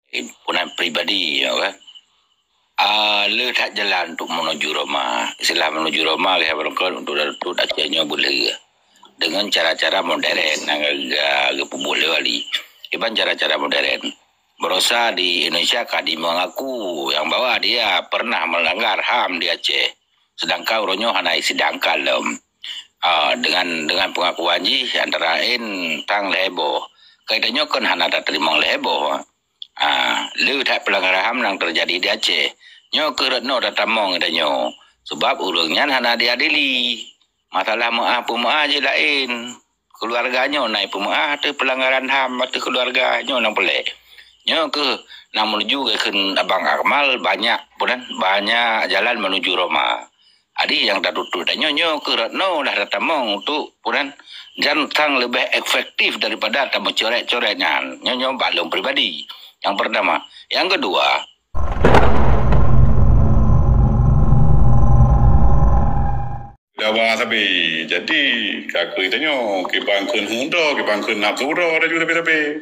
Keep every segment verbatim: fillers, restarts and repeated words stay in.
Punan pribadi, ya kan? Ah, le that jalan untuk menuju Roma. Istilah menuju Roma, ya, barangkali untuk Datuk Aceh nyoe boleh. Dengan cara-cara modern, yang ga-, ga-, geupeubuleu wali. Iban cara-cara modern. Berosa di Indonesia ka dimengaku yang bahwa dia pernah melanggar ham di Aceh. Sedangkan uroe nyoe hana isidangkan lom. Ah, dengan, dengan pengakuan jih, antara lain tang lhèe boh. Kaitannya kan hana tateurimong lhèe boh. Ah, le that pelanggaran ham nyang terjadi di Aceh. Nyoe keuh rot noe tatamong geutanyoe. Sebab ureuëng nyan hana diadili. Masalah meu'ah peumeu'ah jih laén. Keuluwarga nyoe na peumeu'ah ateueh peulanggaran ham ateueh keuluwarga nyoe nyang peulèe. Nyoe keuh nyang menuju geukheun Abang Akmal banyak, peue nan, banyak jalan menuju Roma. Jadi nyang tatuntut tanyoe nyoe keuh rot noe lah tatamong untuk, peue nan, jan sang leubeh efektif daripada tameucoret-coret nyan. Nyoe, nyoe bak lôn pribadi. Nyang pertama. Nyang kedua, Dawa sabe. Jadi, ka keu tanyoe, kiban kheun heundo, kiban kheun nafsu droe, laju sabe-sabe.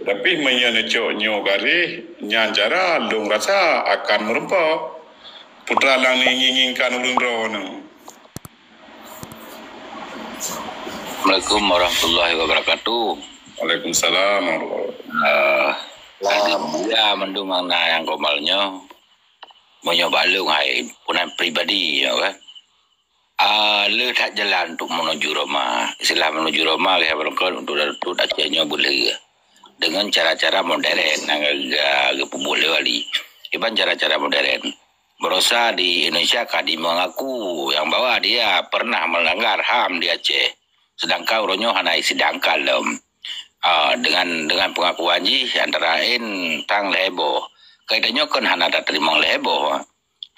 Tapi, meunyoe neucok nyoe garéh, nyan cara lôn rasa akan meureumpok. Putra nyang inginkan ureuëng droeneuh. Assalamualaikum warahmatullahi wabarakatuh. Waalaikumsalam warahmatullahi wabarakatuh. Eh, Salam. Ya, mandum nyang na nyang komal nyoe. Meunyoe bak lôn hai, peue nan pribadi nyoe kan. Ah, le that jalan untuk menuju Roma. Istilah menuju Roma, ya, barangkali untuk Datuk Aceh nyoe boleh. Dengan cara-cara modern, yang ga-, geupeubuleu wali. Iban cara-cara modern. Berosa di Indonesia ka dimengaku yang bahwa dia pernah melanggar ham di Aceh. Sedangkan uroe nyoe hana isidangkan lom. Ah, dengan, dengan pengakuan jih, antara lain tang lhèe boh. Kaitannya kan hana tateurimong lhèe boh.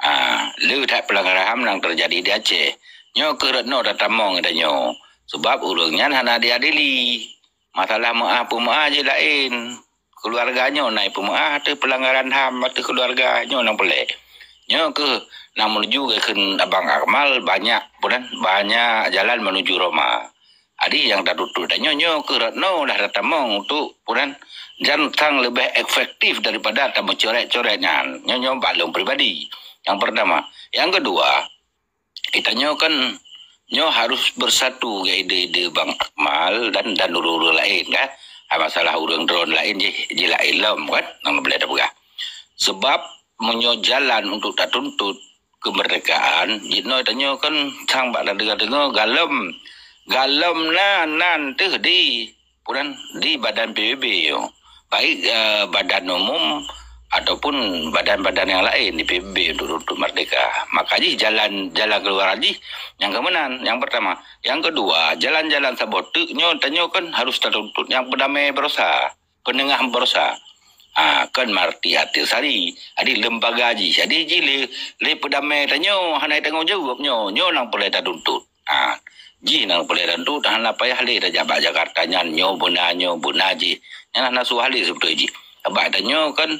Ah, le that pelanggaran ham nyang terjadi di Aceh. Nyoe keuh rot noe tatamong geutanyoe. Sebab ureuëng nyan hana diadili. Masalah meu'ah peumeu'ah jih laén. Keuluwarga nyoe na peumeu'ah ateueh peulanggaran ham ateueh keuluwarga nyoe nyang peulèe. Nyoe keuh nyang menuju geukheun Abang Akmal banyak, peue nan, banyak jalan menuju Roma. Jadi nyang tatuntut tanyoe nyoe keuh rot noe lah tatamong untuk, peue nan, jan sang leubeh efektif daripada tameucoret-coret nyan. Nyoe, nyoe bak lôn pribadi. Nyang pertama. Nyang kedua, geutanyoe kan nyoe harus bersatu ngon ide-ide Bang Akmal dan, dan ureuëng-ureuëng laén kan. Ah, masalah ureuëng droen laén jih, jih laén lom kan, nyang boleh tapeugah. Sebab meunyoe jalan untuk tatuntut kemerdekaan, jinoe tanyoe kan sang bak tadeungoe-deungoe galom, galom na nan teuh di Peue nan di badan P B B nyoe, baik, eh, badan umum ataupun badan-badan nyang laén di P B B untuk, untuk merdeka. Maka jih jalan, jalan keuluar jih nyang keu meunan, nyang pertama. Nyang kedua, jalan-jalan saboh teuk nyoe tanyoe kan harus tatuntut nyang peudamé berosa, peunengah berosa. Ah, kan Marty Hatir Sari. Jadi lembaga jih. Jadi jih lé, lé peudamé tanyoe hana tanggung jaweueb nyoe, nyoe nyang peureulée tatuntut. Ha, jih nyang peureulée tatuntut, hana payah lé tajak bak Jakarta nyan, nyoe beuna, nyoe beuna jih. Nyan hana suah lé seubeutôi jih. Sabab tanyoe kan,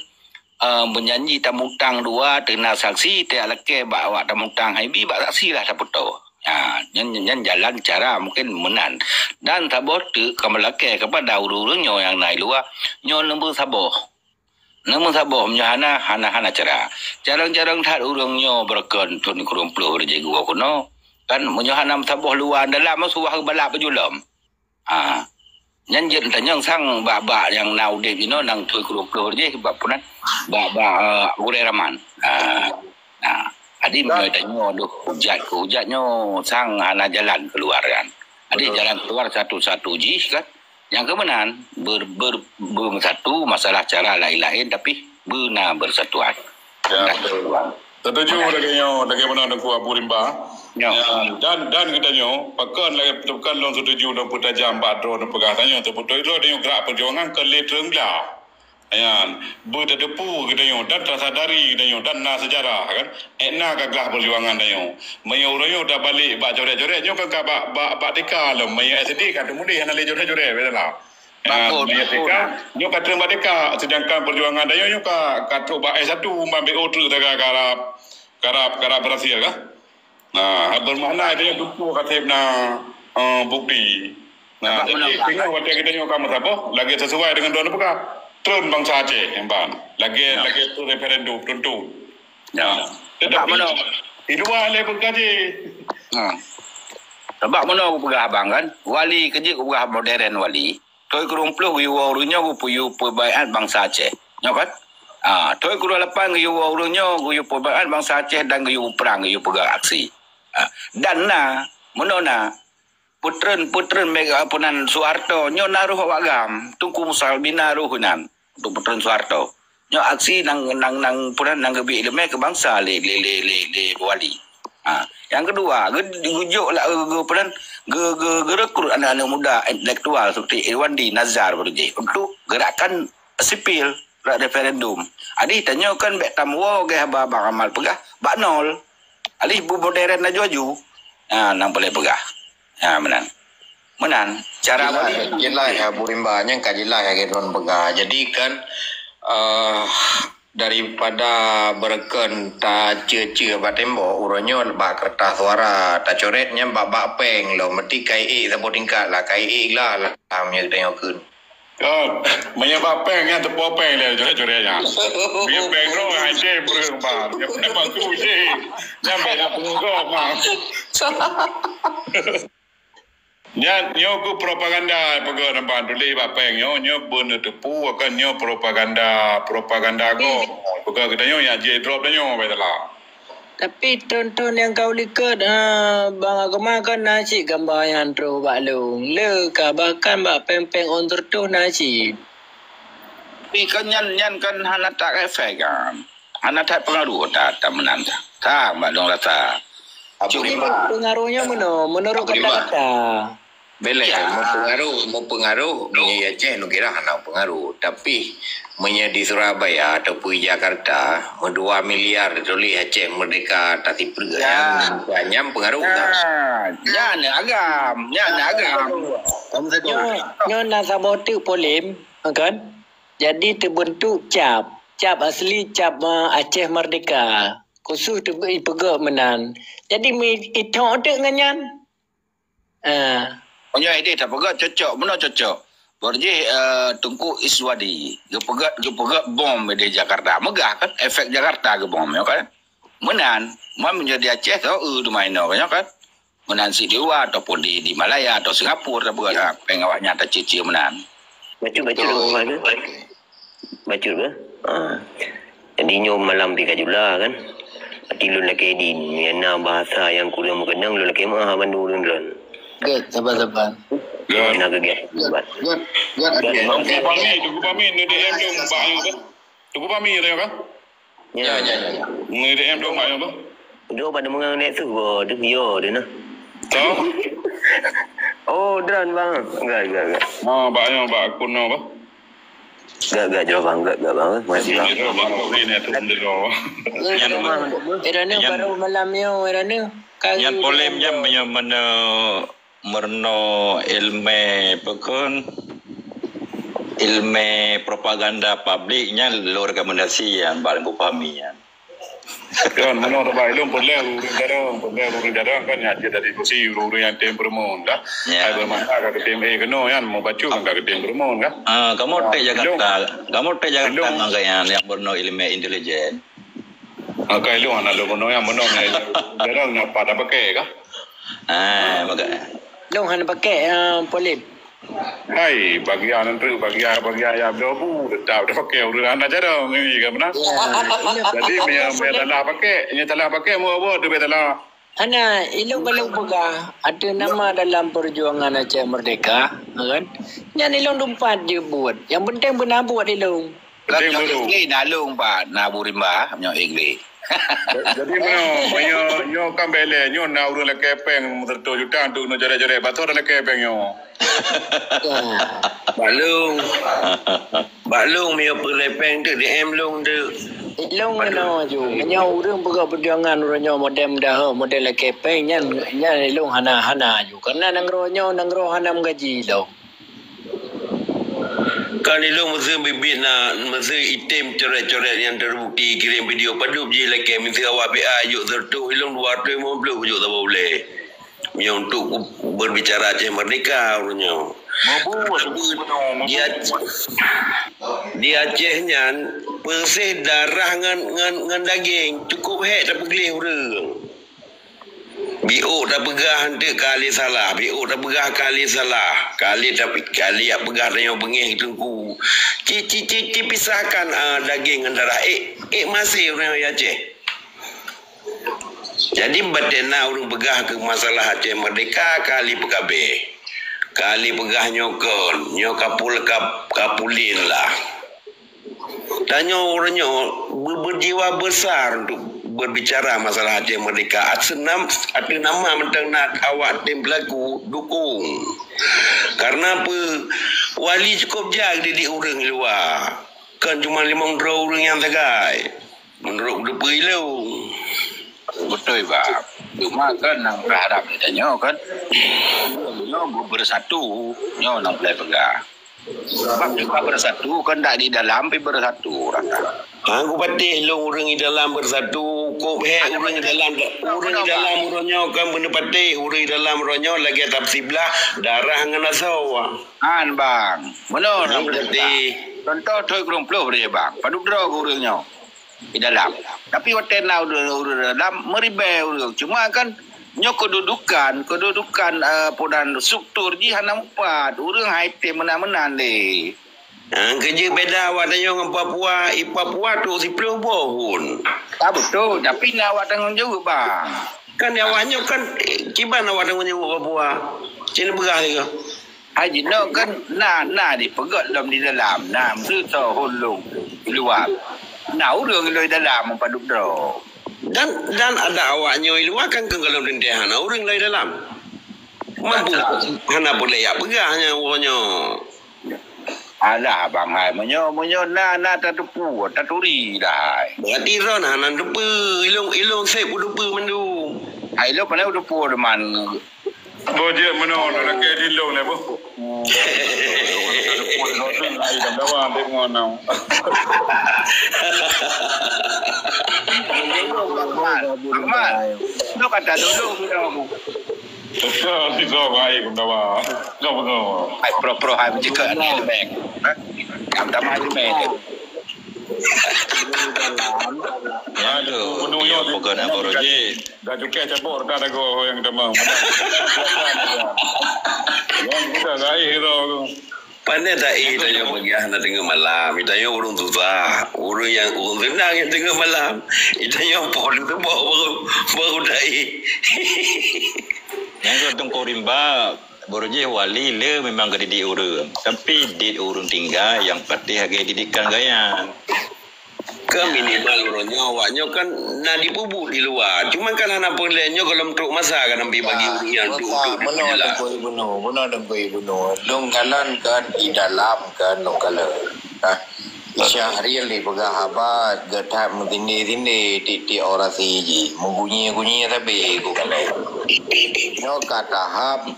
eh, meujanji tamutang dua, teuna saksi, tajak lakée bak awak tamutang hai bi, bak saksi lah tapeutoe. Ha, nyan, nyan jalan cara mungkin meunan. Dan saboh teuk ka meulakée kepada ureuëng-ureuëng nyoe nyang na i luwa, nyoe neubeusaboh. Neumeusaboh meunyoe hana, hana, hana cara. Carông-carông that ureuëng nyoe beureukan thon keureumploh beureuji geuwoe keunoe. Kan meunyoe hana meusaboh luwa dalam, suwah geubalak baju lom. Ha. Nyan jeuet tanyong sang bak-bak nyang na udeb jinoe nang thon keureumploh beureuji bak punan, bak, bak, eh, gurée raman. Ha. Nah, jadi meunyoe tanyoe deuh hujat keu hujat nyoe sang hana jalan keuluar kan. Jadi jalan keuluar satu-satu jih kan. Nyang keu meunan ber, ber, beumeusatu masalah cara laén-laén tapi beuna beusatuan. Ya, betul. Setuju lagée nyoe, bagaimana Teungku Abu Rimba? Ya. Ya, dan, dan geutanyoe, pakon lagée, pakon lôn setuju lôn peutajam bak droe neupeugah tanyoe, teubeutôi droe tanyoe gerak peujuangan keu lé treungla. Nyan, beutateupeue geutanyoe dan tasadari geutanyoe dan na seujarah kan. Ék na ka glah peujuangan tanyoe. Meunyoe uroe nyoe tabalek bak coret-coret nyoe kan ka bak, bak, bak tika lom. Meunyoe S D ka teumudeh hana lé coret-coret, beutôi lah. Nyan, meunyoe tika, nyoe ka treun bak tika. Sedangkan peujuangan tanyoe nyoe ka, ka trok bak S satu, ban B O treuk taga karab, karab, karab berhasil kan. Nah, bermakna itu yang tupu kaseb na, eh, bukti. Nah, jadi tengok watée kita nyoe ka meusaboh, lagée sesuai dengan droe neupeugah. treun bansa Aceh, Bang. Lagèe, ya, lagèe treun referendum, treun-treun. Ya. Tetapi, sebab meunoe, di luar lé beukajih. Ha. Sebab meunoe kupeugah abang kan, wali keujeuet kupeugah modern wali. Thôn keureueng ploh geuyue woe ureueng nyoe geuyue peubaiat bansa Aceh. Nyoe kan? Ah, thôn keureueng lapan geuyue woe ureueng nyoe geuyue peubaiat bansa Aceh dan geuyue prang, geuyue peugah aksi. Ah, dan na, meunoe na, peutreun-peutreun mega peunan Soeharto nyoe na roh awak GAM, Teungku Musa Balbi na roh inan untuk peutreun Soeharto. Nyoe aksi nang, nang, nang peunan nang geubi ileumèe keu bansa lé, lé, lé, lé, lé wali. Ha, nyang keudua, geu-, geujok lah, geu-, geu-, peunan, geu-, geu-, geurekrut aneuk-aneuk muda intelektual seperti Irwandi, Nazar, Burji untuk gerakan sipil, gerak referendum. Jadi, tanyoe kan bèk tamwoe gèh haba Bang Amal peugah, bak nol. Alih bu modern laju-laju. Ha, nang boleh peugah. Ha, meunan. Meunan. Cara jeulaih, bagi jeulaih, ya, Bu Rimba, nyang ka jeulaih lagèe droen peugah. Jadi kan, eh, daripada beureuken tacue-cue bak tembok, uroe nyoe bak kertas suara tacoret nyan bak, bak péng lom. Meuti ka iék saboh tingkat lah, ka iék lah, lah, lah, meunyoe geutanyoe kheun. Kan, meunyoe bak péng nyan teupeue péng lé coret-coret nyan. Meunyoe péng droe hai ceh breueng ba. Meunyoe péng palsu ceh. Nyan bèk na peungeugok ma. Nyan nyoe keu propaganda peugah namba tuléh bak péng nyoe, nyoe beuneuteupeu akan nyoe propaganda, propaganda gob. Peugah geutanyoe nyang jidrop tanyoe bèk salah. Tapi thôn-thôn nyang ka u likot, ha, Bang Akmal kan na cit gamba nyan troh bak lôn. Le ka bahkan bak péng-péng ôn seureutôh na cit. Tapi kan nyan, nyan kan hana that efek kan. Hana that pengaruh that, that meunan. That bak lôn rasa. Cuma pengaruhnya meunoe, menurut kata-kata. Beleh, ya, meupeungaruh, meupeungaruh, meunyoe Aceh neukira hana pengaruh. Tapi, meunyoe di Surabaya ataupun Jakarta, meudua miliar tuléh Aceh Merdeka tasipreuk, ya, nyan, nyan pengaruh, ya, kan? Nyan agam, nyan agam. Nyoe, nyoe na saboh teuk polem, kan? Jadi teubeuntuk cap. Cap asli, cap, eh, Aceh Merdeka. Khusus teubeuntuk meunan. Jadi, mi-, ithok teuk ngon nyan. Ah. Meunyoe idéh tapeugah cocok, meunoe cocok. Beurjih, eh, Teungku Iswadi, geupeugah, geupeugah bom di Jakarta. Meugah kan? Efek Jakarta geubom, ya kan? Meunan, man meunyoe di Aceh tu, eh, di mana, ya kan? Meunan sit di luwa ataupun di, di Malaya atau Singapura, tapeugah, ah, péng awak nyan tacicil meunan. Bacut, bacut, Teungku Iswadi. Bacut ke? Ah. Jadi nyoe malam pih ka jula kan. Ati lôn lakèe idin, nyang na bahasa nyang kureueng meukeunong lôn lakèe meu'ah bandum ureueng droen. Gèt, saban-saban. Gèt. Na gèt, saban. Gèt, gèt, gèt. Teungku Pami, Teungku Pami, neu D M lôn bak nyoe kan? Teungku Pami, ya kan? Ya, ya, ya. Neu D M lôn bak nyoe kan? Dua pada mengang nek tu, boh, tu yo, dia nah. Tahu? Oh, droen, Bang. Enggak, enggak, enggak. Ah, bak nyoe, bak akun nyoe, bang. Gak, gak, jawab bang, gak, gak bang. Makasih bang. Erana baru malam nyoe, Erana. Nyan polem nyan meunyoe meunoe meurunoe ilmu peukon, ilmu propaganda publik nyan lôn rekomendasi nyan bak Teungku Pami nyan. Kan, meunoe teuma ilôn peureulèe ureueng jarang, peureulèe ureueng jarang kan nyan jeuet dari beusi ureueng-ureueng nyang tem peureumeun dah. Ya. Hai bermakna ka geutem eh keunoe nyan, meubacut kan ka geutem peureumeun kan. Ah, kamoe trép Jakarta, kamoe trép Jakarta ngon gobnyan nyang meurunoe ileumèe intelijen. Ah, ka ilôn hana lôn meurunoe nyan, meurunoe nyan jarang nyan pat dak pakè kah? Ah, maka. Lôn hana pakè, ah, polem. Hai, bagian nyan treuk, bagian, bagian nyang dobu, tetap dak pakè ureueng hana jarang ni kan beuna. Ya, jadi meunyoe, meunyoe salah pakè, meunyoe salah pakè, meu apa tu bèk salah. Hana, ilôn ka lôn peugah, ateueh nama dalam perjuangan Aceh Merdeka, kan? Nyan ilôn teumpat jeuet buet. Nyang penting beuna buet ilôn. Kan nyoe Inggris na lôn pat, na Abu Rimba, nyoe Inggris. Jadi meunyoe, meunyoe nyoe kan bèk lé, nyoe na ureueng lakèe pèng seratus juta untuk nyoe jorek-jorek, bak soe dak lakèe pèng nyoe? Bak lôn. Bak lôn meunyoe peureulee pèng teuk D M lôn teuk. Ilôn nyoe aju. Meunyoe ureueng peugah perjuangan ureueng nyoe model meudaho, model lakèe pèng nyan, nyan ilôn hana, hana aju. Karena nanggroe nyoe, nanggroe hana meugaji ilôn. Kan ilôn meuseu biet-biet na, meuseu item coret-coret nyang teubukti kirém video padub jih lakèe meuseu awak B A jok seratus, ilôn dua ratus lima puluh jok saboh ulèe. Meunyoe untuk berbicara Aceh Merdeka ureueng nyoe. Meubuet, meubuet, meubuet. Di Aceh nyan, peuseh darah ngon, ngon, ngon daging, cukup hék tapeugleh ureuëng. Biôk tapeugah eunteuk ka lé salah, biôk tapeugah ka lé salah, ka lé tapi, ka lé jak peugah tanyoe beungéh teungku. Ci, ci, ci, ci pisahkan, ah, daging ngon darah. Ék, ék maséh ureuëng Aceh. Jadi, batena ureuëng peugah keu masalah Aceh Merdeka, ka lé peukabeh. Ka lé peugah nyoe kon, nyoe kapul, kap, kapulin lah. Tanyoe ureuëng nyoe be, berjiwa besar untuk berbicara masalah Aceh Merdeka. Aseunam, ateueh nama mantong na awak tem pelaku dukung. Karena apa? Wali cukup jak didik ureuëng luwa. Kan cuma limong droe ureuëng nyang sagai. Menurut kuteupeu ilong. Beutôi, Bang. Cuma kan nyang taharap tanyoe kan, nyoe bersatu, nyoe nyang peureulèe peugah. Sebab kita bersatu kan dak di dalam pi bersatu rata. Ha, kupatéh lôn ureuëng di dalam bersatu, kop hék ureuëng di dalam, ureuëng di dalam uroe nyoe kan beuneupatéh, ureuëng di dalam uroe nyoe lagèe tab siblah darah ngon asoe. Han, Bang. Meunoe. Contoh thôn Krueng Pluh bri, Bang. Padub droe ureuëng nyoe. Di dalam. Tapi watèe na ureuëng, ureuëng dalam, meuribèe ureuëng. Cuma kan, nyoe keududukan, keududukan, eh, peue nan struktur jih hana mupat. Ureuëng hai tem meunan-meunan lé. Ha, keujeuet beda awak tanyoe ngon Papua. I Papua trôk siplôh boh phôn. Ka beutôi, tapi na awak tanggong jaweueb, Bang. Kan awak nyoe kan, eh, kiban awak tanggong jaweueb Papua. Cit neupeugah lé keuh. Hai jinoe kan na, na dipeugöt lom di dalam, na meuseutôt lôn di luwa. Na ureuëng lom di dalam padub droe. Dan, dan adak awak nyoe di luwa kan keu gohlom teuntèe hana ureuëng lom di dalam. Mampu hana boleh yak peugah nyan uroe nyoe. Alah abang hai, meunyoe, meunyoe na, na tateupeue, taturi dah hai. Berarti droen hana teupeue, ilong, ilong sép kuteupeue mandum. Hai ilong pandai kuteupeue deman. Boh jeuet meunoe, lakèe dilong lé boh. Ahmad, Ahmad, tu kata dulu kita. Betul, sisa baik, Bunda Wang. Kau bengong. Hai, pro-pro, hai, mencekak ni, Bang. Hah? Yang utama tu, Bang. Aduh, dia bukan apa, Roji. Dah cukai cabut dah dagu yang utama. Yang kita gaih tu. Pandai tak, eh, tanyoe bagi hana teungoh malam. Tanyoe ureuëng susah. Ureuëng nyang ureuëng seunang nyang teungoh malam. Tanyoe pon tu baru, baru, baru dai. Nyang keu Teungku Rimba, baru jih wali le memang geudidik ureuëng. Tapi dit ureuëng tinggai nyang patéh lagèe didikan gaya. Kan minimal uroe nyoe awak nyoe kan na dipeubuet di luwa. Cuma kan hana peureulèe nyoe gohlom trok masa kan ambi bagi ureuëng nyang duduk di dalam. Meunoe Teungku Ibnu, meunoe Teungku Ibnu. Lôn kalon kan di dalam kan lôn kalon. Nah, Syahril dipeugah haba geutat meutindé-tindé tiep-tiep orasi jih. Meugunyi-gunyi sabe ku kalon. Nyoe ka tahap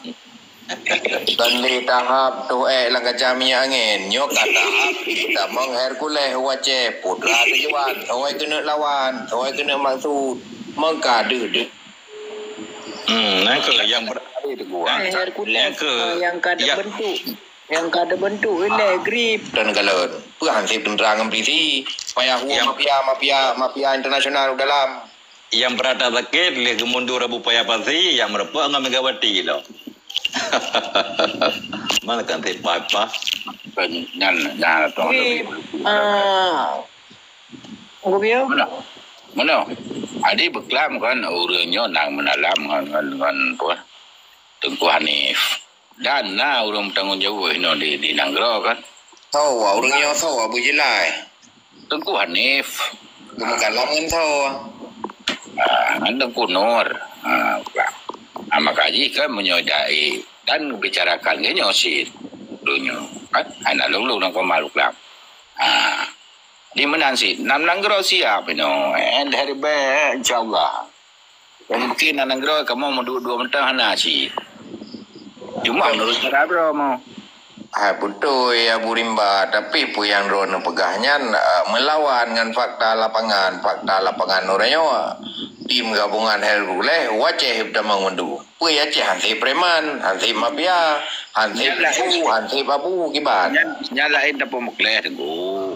Ban lé tahap toh ék lam kaca minyeuk angén. Nyoe ka tahap tamong Hercules u Aceh, putra keujuan, soe keuneuk lawan, soe keuneuk maksud. Meuka deuh-deuh. Hmm, nyang keuh nyang ber-, Hercules, nyang keuh, ah, nyang ka ya. Teubentuk. Nyang ka teubentuk ilèe grip. Dan galon. Peue han sép teuntra ngon polisi. Payah huköm mafia, mafia, mafia internasional u dalam. Nyang beurata sakét lé geumundur Abu Paya Pasi, nyang meurumpok ngon Megawati lom. Mana kan si Papa? Nyan, nyan, tong. Jadi, ah, Uncle Bio? Mana? Mana? Adi beuklam kan ureuëng nyoe nang meunalam ngon, ngon, ngon, apa? Teungku Hanif. Dan na ureuëng meutanggong jaweueb inoe di, di nanggroe kan? Soe, ureuëng nyoe soe, Abu Jilai? Teungku Hanif. Geumeukalam ngon soe? Ah, ngon Teungku Nur. Ah, ah, maka jih kan meunyoe dai dan bicarakan ngon nyoe cit. Donya kan hana lôn-lôn nang peumaluk lam. Ah, di meunan cit, nam nanggroe siap inoe. Eh, dari be, insyaallah. Mungkin aneuk droe kamoe meuduek-duek mantong hana cit. Cuma meunurot cara droe mo. Hai beutôi Abu Rimba, tapi peue nyang droeneuh peugah nyan, eh, meulawan ngon fakta lapangan. Fakta lapangan uroe nyoe, Tim gabungan Hercules, u Aceh tamong mandum. Peue Aceh han sép preman, han sép mafia, han sép Nyan lah. Babu, han sép babu, kiban. Nyan, nyan laén tapeumeukléh, Teungku.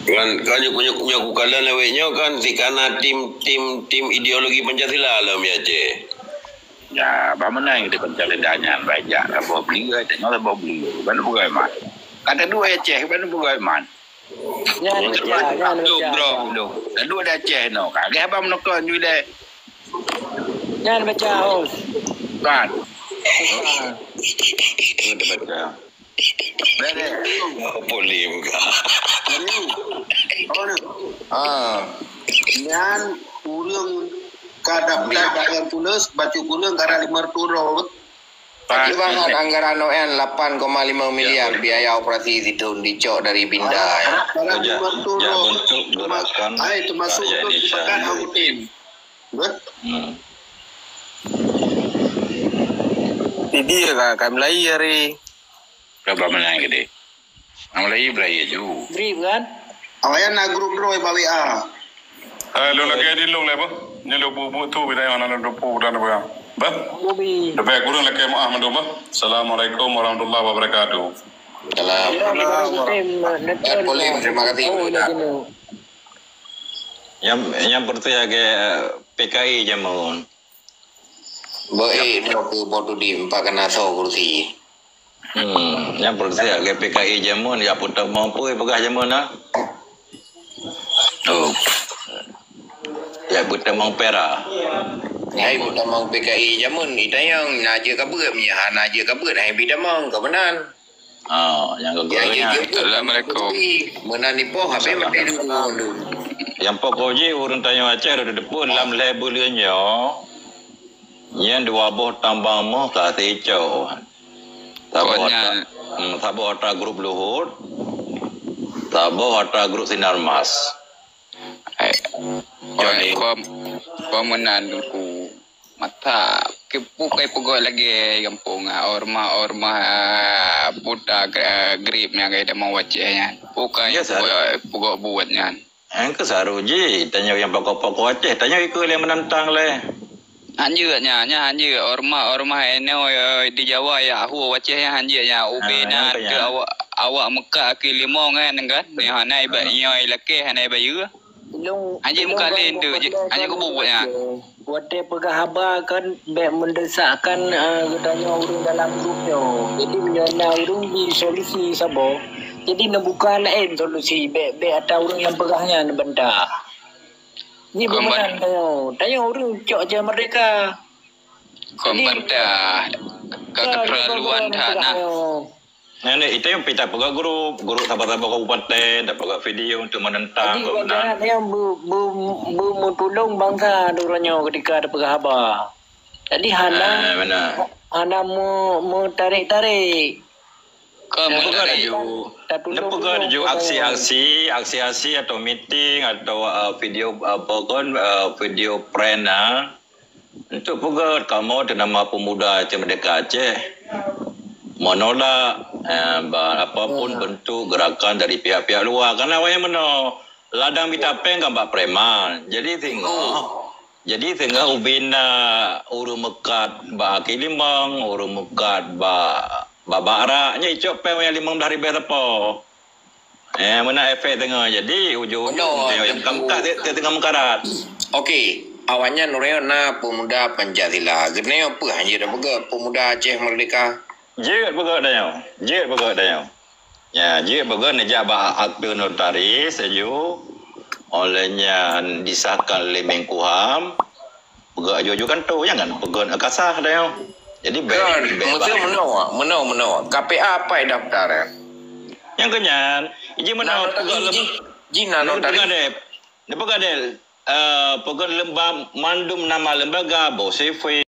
Kan, kan nyoe, nyoe, nyoe kukalon awék nyoe kan, si kana tim, tim, tim ideologi Pancasila lom ya, Aceh. Ya, bak meunan kita Pancasila nyan, baik jak saboh beliau, tengok saboh beliau. Ban peugah man. Kata dua Aceh, ban peugah man. Nyan Nyan pecah, nyan Dok, pecah. Bro, Dok. Lalu ada Aceh no. Kagak abang menokon you deh. Nyan pecah, Hos. Kan. Pecah. Ini dia pecah. Beres. Apa boleh buka? Ini. Oh, ni. Ah. Nyan ureueng ka daftar bayar tulis, bacut ureueng ka lima ratus droe. Pak, Akibat anggaran O N lapan koma lima miliar biaya operasi sithon dicok dari Binda. Para, para Jak, jak bentuk gerakan ai, termasuk rakyat untuk Indonesia. Sepakat Anggota. Betul? Hmm. Jadi, ya, kami lahir hari. Berapa menang gede? Nama lagi berai ju. Grip kan? Awaknyan na grup droe bak W A. Eh, lôn lagèe di lôn lé, bah. Nyan lôn buet-buet tu, bidang nyang na lôn dupu dan apa. Bah? Bobi. Lepas kurang lagèe maaf mandum, bah. Assalamualaikum warahmatullahi wabarakatuh. Salam. Ya, Ibrahim, Ibrahim, Eh, Polim, terima kasih. Oh, ya, jenuh. Nyang, nyang percaya ke P K I jameun. Baik, ya. Nyoe keu Botudi empat kena soe kursi. Hmm, nyang percaya ke P K I jameun, ya peutamong peue peugah jameun na? Oh. Ya peutamong pera. Hai peutamong P K I jameun, itanyong na jeuet ka beuet, meunyo hana jeuet ka beuet, hai peutamong, ka meunan. Oh, nyang Ya, keuguranya. Ya, ya, ya. Assalamualaikum. Meunan ipoh, habis Salam. Mati dulu. Nyang pokok jih, ureueng tanyoe Aceh dah deupeu lam lhèe buleuen nyoe. Nyan dua boh tambang moh ka teucok. Saboh Pokoknya atra, hmm, saboh atra grup Luhut, saboh atra grup Sinarmas. Eh, Johnny. Kom, komenan ku mata ke pukai pegawai lagi gampong ah, orma-orma puta grip nyang ada mau waceh nyan. Pukai Ya, sah. Pegawai buat nyan. Engke saru ji, tanyoe nyang pokok-pokok Aceh, tanyoe ikeu lé menantang lé. Hanjeuet nya, nya hanjeuet. Orma-orma eno, eh, di Jawa ya, hu waceh nya hanjeuet nya. Ubé Ah, na nyang teu tanya. Awak, awak meukat keu limong kan, kan? Ni hana ibat Ah. Nyoe lakeh, hana ibat yeu. Hanjeuet meukat lé tu, hanjeuet kubu buet nya. Watèe peugah haba kan bèk meudesakkan, eh, geutanyoe ureueng dalam grup nyoe. Jadi meunyoe na ureueng ji solusi saboh, jadi neubuka laén solusi, bèk, bèk atra ureueng nyang peugah nyan banta. Nyan Kon ban- beumeunang tanyoe. Tanyoe ureueng cok aja merdeka. Kon Jadi, banta ka ka keterlaluan that nah. Nyan deh, itu yang pita peugah grup, grup saboh-saboh kabupaten, dah peugah video untuk menentang. Jadi, wajar yang be-, be-, be-, meutulông bansa droe nyoe ketika ada peugah haba. Jadi, hana, Ah, benar. Hana me-, meutarék-tarék. Kon Dah peugah meutarék. Dah ju, dah peugah ju aksi-aksi, aksi-aksi atau meeting atau, uh, video, uh, apa kon, uh, video prank, ah. Untuk peugah kamoe ternama pemuda Aceh Merdeka Aceh menolak, eh, ba-, apapun bentuk gerakan dari pihak-pihak luar. Karena awaknyan meunoe, ladang mita péng kan bak preman. Jadi singoh, jadi singoh ubé na ureueng meukat bak aki limong, ureueng meukat bak, bak, bak arak, nyan icok péng awaknyan limong blaih ribèe sapo. Eh, meunan efek teungoh. Jadi, ujong-ujong, Meunoe, tengok nyang Teungku. Ka meukat, te-, te-, teungoh meukarat. Okey, awaknyan uroe na pemuda Pancasila. Geutanyoe peue hanjeuet peugah pemuda Aceh Merdeka? Jeuet peugah tanyoe. Jeuet peugah tanyoe. Ya, jeuet peugah neujak bak akte notaris laju. Oleh nyan disahkan lé Menkumham. Peugah aju-aju kanto, jangan peugah kasah dah nyoe. Jadi, bèk, Kan, bèk mesti bah. Meunoe, meunoe, meunoe. K P A apai daftar, eh? Nyang keunyan, iji meunoe Nah, peugah ji, lem-, ji, ji, nah, nah, notaris. Peugah deh, dia peugah deh, eh, peugah lemba-, mandum nama lembaga, boh C V.